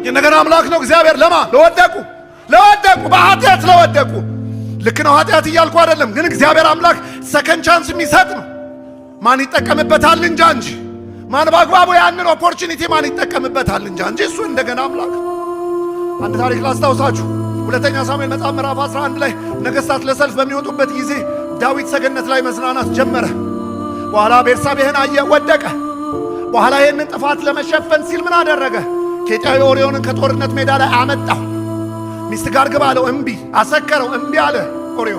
የእንደገና አምላክ ነው እግዚአብሔር። ለማ ለወደቁ፣ ለወደቁ፣ በኃጢአት ለወደቁ። ልክ ነው፣ ኃጢአት እያልኩ አይደለም፣ ግን እግዚአብሔር አምላክ second chance የሚሰጥ ነው። ማን ይጠቀምበታል እንጃ እንጂ፣ ማን በአግባቡ ያንን opportunity ማን ይጠቀምበታል እንጃ እንጂ እሱ እንደገና አምላክ። አንድ ታሪክ ላስታውሳችሁ። ሁለተኛ ሳሙኤል መጽሐፍ ምዕራፍ 11 ላይ ነገሥታት ለሰልፍ በሚወጡበት ጊዜ ዳዊት ሰገነት ላይ መዝናናት ጀመረ። በኋላ ቤርሳቤህን አየ፣ ወደቀ። በኋላ ይህንን ጥፋት ለመሸፈን ሲል ምን አደረገ? ኬጢያዊ ኦርዮንን ከጦርነት ሜዳ ላይ አመጣው። ሚስት ጋር ግባ አለው፣ እምቢ። አሰከረው፣ እምቢ አለ ኦርዮ።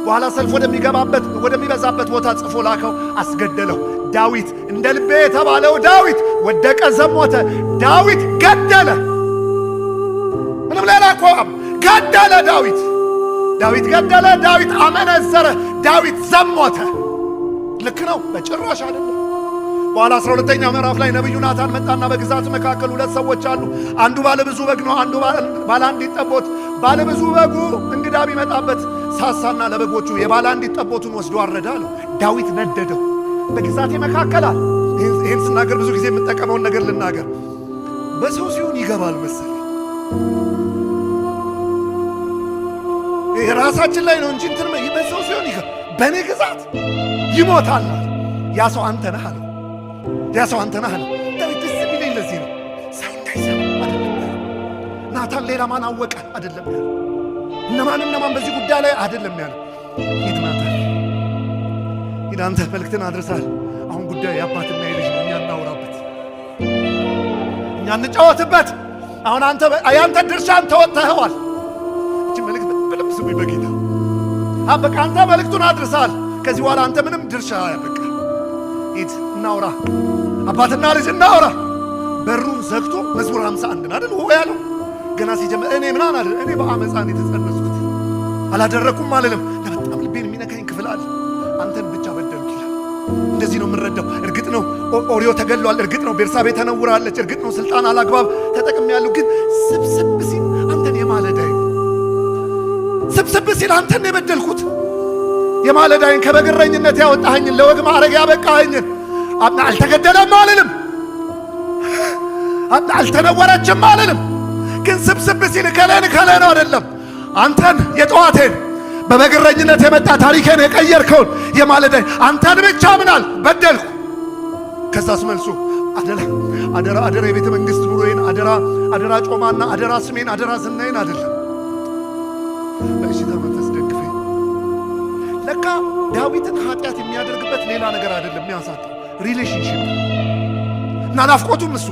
በኋላ ሰልፍ ወደሚገባበት ወደሚበዛበት ቦታ ጽፎ ላከው፣ አስገደለው። ዳዊት እንደ ልቤ የተባለው ዳዊት ወደቀ፣ ዘሞተ። ዳዊት ገደለ። ምንም ሌላ እኮ ገደለ። ዳዊት፣ ዳዊት ገደለ። ዳዊት አመነዘረ። ዳዊት ዘሞተ። ልክ ነው? በጭራሽ አይደለም። በኋላ 12ኛ ምዕራፍ ላይ ነቢዩ ናታን መጣና በግዛት መካከል ሁለት ሰዎች አሉ። አንዱ ባለ ብዙ በግ ነው፣ አንዱ ባለ አንዲት ጠቦት። ባለ ብዙ በጉ እንግዳ ቢመጣበት ሳሳና ለበጎቹ የባለ አንዲት ጠቦቱን ወስዶ አረደ አለው። ዳዊት ነደደው። በግዛቴ መካከል አለ። ይህን ስናገር ብዙ ጊዜ የምጠቀመውን ነገር ልናገር። በሰው ሲሆን ይገባል መሰለኝ። ራሳችን ላይ ነው እንጂ እንትን በሰው ሲሆን ይገባል። በእኔ ግዛት ይሞታል አለ። ያ ሰው አንተ ነህ አለው። ያ ሰው አንተ ነህ አለው። ዳዊት ደስ የሚለኝ ለዚህ ነው። ሰው እንዳይሰማ አይደለም ያለው። ናታን ሌላ ማን አወቀ አይደለም ያለው። እነማን እነማን በዚህ ጉዳይ ላይ አይደለም ያለው። ሂድ ናታን፣ ሂድ አንተ መልእክትን አድርሰሃል። አሁን ጉዳዩ የአባትና የልጅ ነው። እኛ እናውራበት፣ እኛ እንጫወትበት። አሁን አንተ ያንተ ድርሻን ተወጥተኸዋል። እቺ መልእክት በደንብ ስሙኝ በጌታ። በቃ አንተ መልእክቱን አድርሰሃል። ከዚህ በኋላ አንተ ምንም ድርሻ፣ በቃ ሂድ፣ እናውራ፣ አባትና ልጅ እናውራ። በሩን ዘግቶ መዝሙር 51 አይደል ሆ ያለው? ገና ሲጀምር እኔ ምናምን አይደል፣ እኔ በአመፃ ነው የተጸነስኩት፣ አላደረኩም አልልም። በጣም ልቤን የሚነካኝ ክፍል አለ። አንተን ብቻ በደልኩ ይላል። እንደዚህ ነው የምንረዳው። እርግጥ ነው ኦሪዮ ተገሏል። እርግጥ ነው ቤርሳቤ ተነውራለች። እርግጥ ነው ስልጣን አላግባብ ተጠቅሜያለሁ። ግን ስብስብ ሲል አንተን የማለዳይን፣ ስብስብ ሲል አንተን የበደልኩት፣ የማለዳይን፣ ከበግረኝነት ያወጣኸኝን፣ ለወግ ማዕረግ ያበቃኸኝን አልተገደለም አልልም፣ አልተነወረችም አልልም። ግን ስብስብ ሲል ከሌን ከሌ ነው አይደለም፣ አንተን የጠዋቴን በበግረኝነት የመጣ ታሪኬን የቀየርከውን የማለዳይ አንተን ብቻ ምናል በደልኩ። ከዛስ መልሱ አደራ አደራ አደራ የቤተ መንግስት ኑሮዬን አደራ አደራ ጮማና አደራ ስሜን አደራ ዝናዬን አይደለም። በእሽታ መንፈስ ደግፈኝ። ለካ ዳዊትን ኃጢአት የሚያደርግበት ሌላ ነገር አይደለም የሚያሳጣው፣ relationship እና ናፍቆቱም እሱ